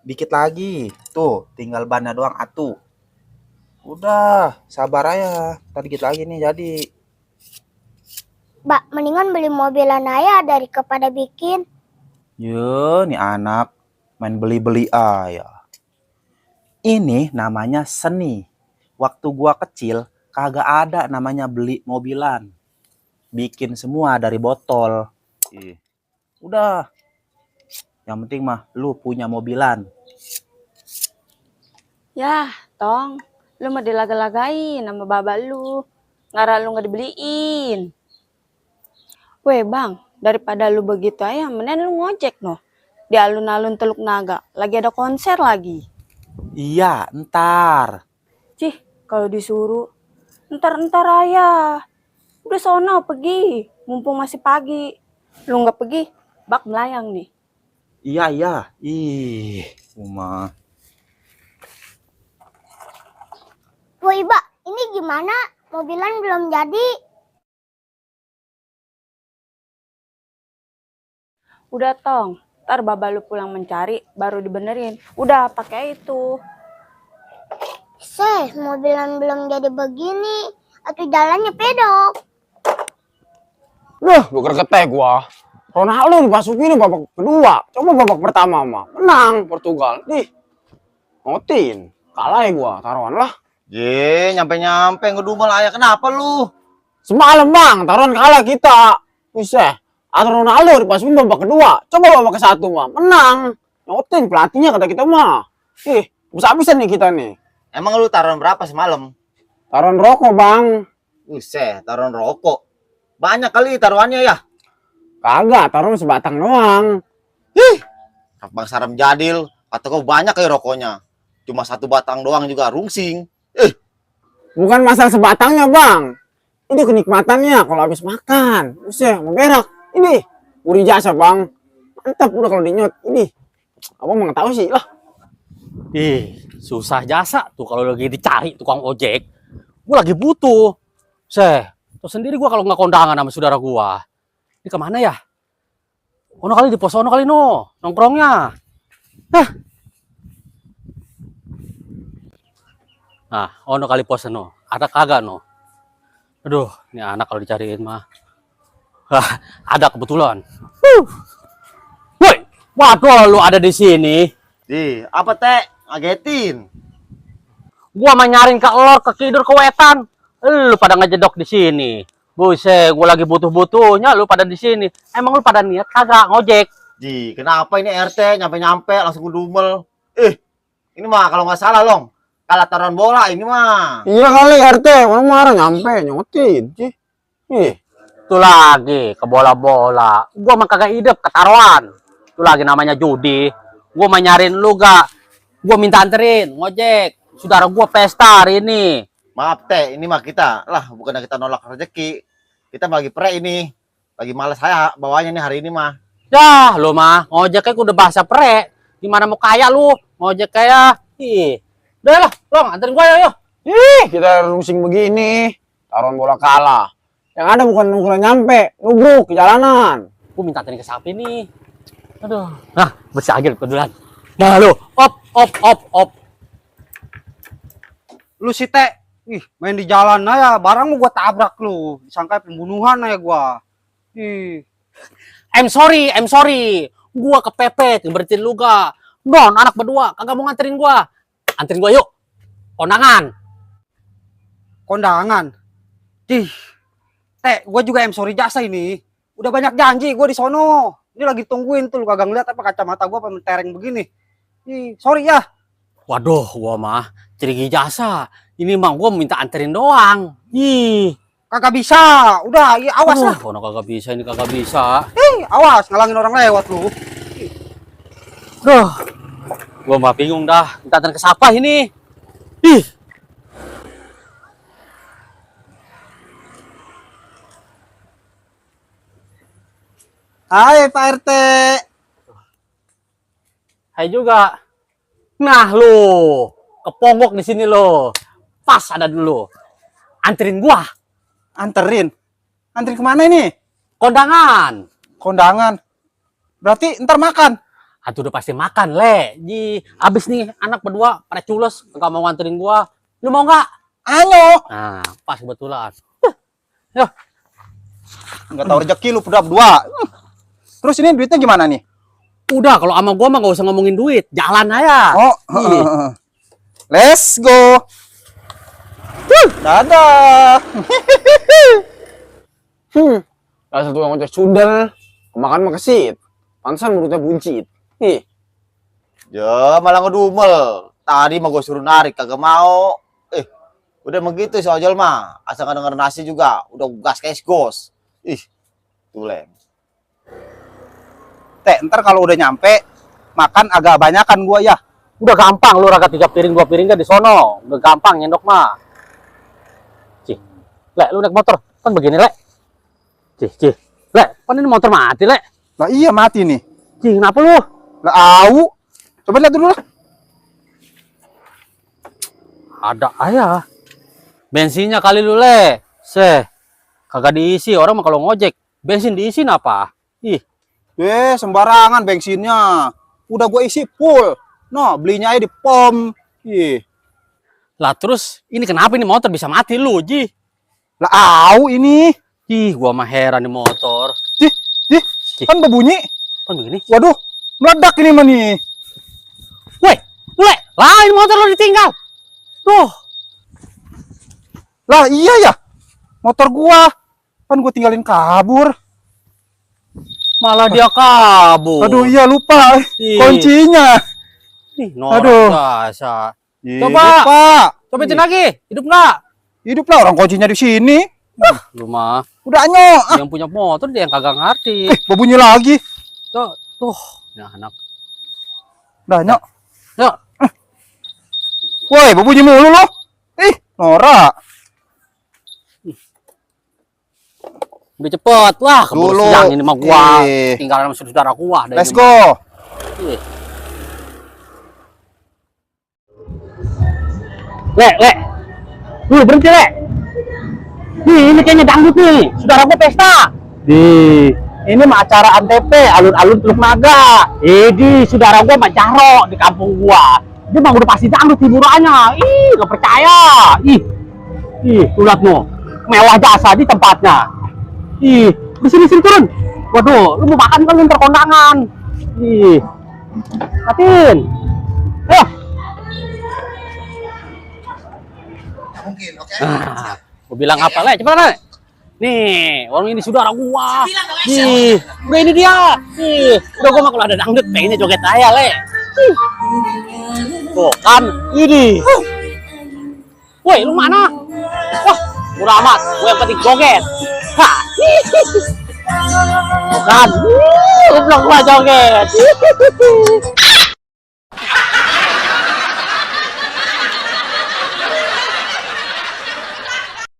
dikit lagi. Tuh, tinggal bannya doang atuh. Udah, sabar aja. Tadi dikit lagi nih jadi. Mbak, mendingan beli mobilan aja dari kepada bikin. Yo, nih anak main beli-beli aja. Ini namanya seni. Waktu gua kecil kagak ada namanya beli mobilan. Bikin semua dari botol. Udah, yang penting mah lu punya mobilan. Yah, Tong, lu mah dilaga-lagain sama baba lu. Ngara lu nggak dibeliin. Weh bang, daripada lu begitu aja, mending lu ngojek noh. Di alun-alun Teluk Naga, lagi ada konser lagi. Iya, ntar. Cih, kalau disuruh, ntar-ntar aja. Udah sono pergi, mumpung masih pagi. Lu nggak pergi, bak melayang nih. Iya, iya. Ih, Uma. Woi, Mbak, ini gimana? Mobilan belum jadi. Udah Tong, ntar baba lu pulang mencari, baru dibenerin. Udah, pakai itu. Mobilan belum jadi begini. Atau jalannya pedok. Duh, gue gregeteh gua. Ronaldo dimasukin babak kedua. Coba babak pertama mah menang Portugal. Nih, ngotin. Kalah ya gua, taruhan lah. Nyampe-nyampe ngedumel ayah. Kenapa lu? Semalam bang, taruhan kalah kita. Bisa. Atau Ronaldo dimasukin babak kedua. Coba babak ke satu mah menang. Ngotin pelatihnya kata kita mah. Bisa-bisa nih kita nih. Emang lu taruhan berapa semalam? Taruhan rokok bang. Taruhan rokok. Banyak kali taruhannya ya. Kagak, taruhan sebatang doang. Bang Saram Jadil, kata kau banyak kayak rokoknya. Cuma satu batang doang juga rungsing. Bukan masalah sebatangnya bang. Ini kenikmatannya kalau habis makan. Buset, mau berak. Ini, uri jasa bang. Mantap udah kalau dinyot. Ini, abang mau tahu sih lah. Susah jasa tuh kalau lagi dicari tukang ojek. Gue lagi butuh. Tuh sendiri gue kalau nggak kondangan sama saudara gue. Ini kemana ya? Ono kali di pos ono kali no, nongkrongnya. Nah, ono kali pos no. Ada kagak no? Aduh, ini anak kalau dicariin mah. Ada kebetulan. Woi, waduh lu ada di sini. Apa teh? Ngagetin. Gua mah nyarin ke elor, ke kidur, ke wetan. Lu pada ngejedok di sini. Buset, gua lagi butuh-butuhnya lu pada di sini. Emang lu pada niat kagak ngojek? Kenapa ini RT nyampe-nyampe langsung ngedumel? Ini mah kalau nggak salah long. Kalah taruhan bola ini mah. Iya kali RT, orang marah nyampe nyotin. Itu lagi ke bola-bola. Gua mah kagak hidup ketaruhan. Itu lagi namanya judi. Gua mah nyariin lu gak. Gua minta anterin ngojek. Saudara gua pesta hari ini. Maaf teh, ini mah kita lah bukan kita nolak rezeki. Kita lagi pre ini. Lagi males saya bawanya nih hari ini mah. Dah, lu mah ngojeknya udah bahasa pre. Gimana mau kaya lu? Ngojek kayak udah lah, Long, anterin gua yuk. Kita rusing begini, taruhan bola kalah. Yang ada bukan ukuran nyampe, nubruk ke jalanan. Gua minta anterin ke sapi nih. Aduh. Nah, bersih agil kebetulan. Nah, lu, op. Lu si Teh, main di jalan aja, barang mau gua tabrak lu, disangka pembunuhan aja gua. I'm sorry. Gua kepepet, ngeberhentiin lu gak. Non, anak berdua, kagak mau nganterin gua. Anterin gua yuk. Kondangan. Kondangan. Teh, gua juga sorry jasa ini. Udah banyak janji gua di sono. Ini lagi tungguin tuh, lu kagak ngeliat apa kacamata gua mentereng begini. Sorry ya. Waduh, gua mah cerigi jasa. Ini mah gua minta anterin doang. Kagak bisa. Udah, awas lah. Kono kagak bisa, ini kagak bisa. Awas, ngalangin orang lewat lu. Duh. Gua mah bingung dah. Minta anterin ke siapa ini? Hai Pak RT. Hai juga. Nah lu, kepongok di sini lo. Pas ada dulu. Anterin gua. Anterin kemana ini? Kondangan. Kondangan. Berarti ntar makan. Atuh udah pasti makan, Le. Abis nih anak berdua pada cules, gak mau nganterin gua. Lu mau nggak? Ayo. Nah, pas kebetulan. Nggak tahu rezeki lu berdua. Terus ini duitnya gimana nih? Udah, kalau sama gua mah gak usah ngomongin duit. Jalan aja. Oh, Iya. let's go. Dadah. Salah satu yang ngoceh sundel, kemakan mah kesit. Pantesan mulutnya buncit. Ih, Ya malah ngedumel. Tadi mah gue suruh narik kagak mau. Udah begitu si ojol mah. Asal nggak denger nasi juga. Udah gas kayak gos. Ih, tuleng. Ntar kalau udah nyampe makan agak banyakan gua ya. Udah gampang lu raga 3 piring 2 piring kan di sono. Udah gampang nyendok mah. Cih. Le, lu naik motor. Kan begini, Le. Cih. Le, kan ini motor mati, Le. Lah iya mati nih. Cih, kenapa lu? Lah au. Coba lihat dulu lah. Ada ayah. Bensinnya kali lu, Le. Kagak diisi. Orang mah kalau ngojek, bensin diisi apa? Ih, Sembarangan bensinnya. Udah gua isi full. No, belinya aja di pom. Ih. lah terus ini kenapa ini motor bisa mati lu, Ji? Lah au ini. Ih, gua mah heran di motor. Ih, kan berbunyi. Kan begini? Waduh, meledak ini mah nih. Woi, lain motor lu ditinggal. Tuh, Lah iya ya. Motor gua. Kan gua tinggalin kabur. malah dia kabur. Aduh iya lupa. Ih. Kuncinya. Ih, norak Aduh. biasa. Hidup, Coba. Pak. Cobain lagi, hidup nggak? Hidup lah orang kuncinya di sini. Lu mah, Udah nyok. yang punya motor dia yang kagak ngerti. Berbunyi lagi. Tuh, ya anak. Udah nyok. Yuk, Woi, berbunyi mulu loh. Ih, norak. lebih cepet. Wah, keburu Dulu. siang ini mah gua. Ih. Tinggalan sama saudara gua. ada Let's ini mah. go. Ih. Le. Lu berhenti, Le. Nih, ini kayaknya dangdut nih. Saudara gua pesta. Ini mah acara ANTP, alun-alun Teluk Naga. Saudara gua mah Jaro di kampung gua. Dia mah udah pasti dangdut hiburannya. Ih, gak percaya. Ih, tuh liat no. Mewah jasa di tempatnya. Ih, di sini turun. Waduh, lu mau makan kan ntar kondangan. Ih. Katin. Ayo. Mungkin, oke. Gua bilang apa, Le? Cepetan, Le. Nih, orang ini saudara gua. Nih, udah ini dia. Nih, udah gua mah kalau ada dangdut pengennya joget aja, Le. Tuh, kan ini. Woi, lu mana? Wah, murah amat. Gua yang penting joget. Hah. Tuh kan. Lu belum gua joget.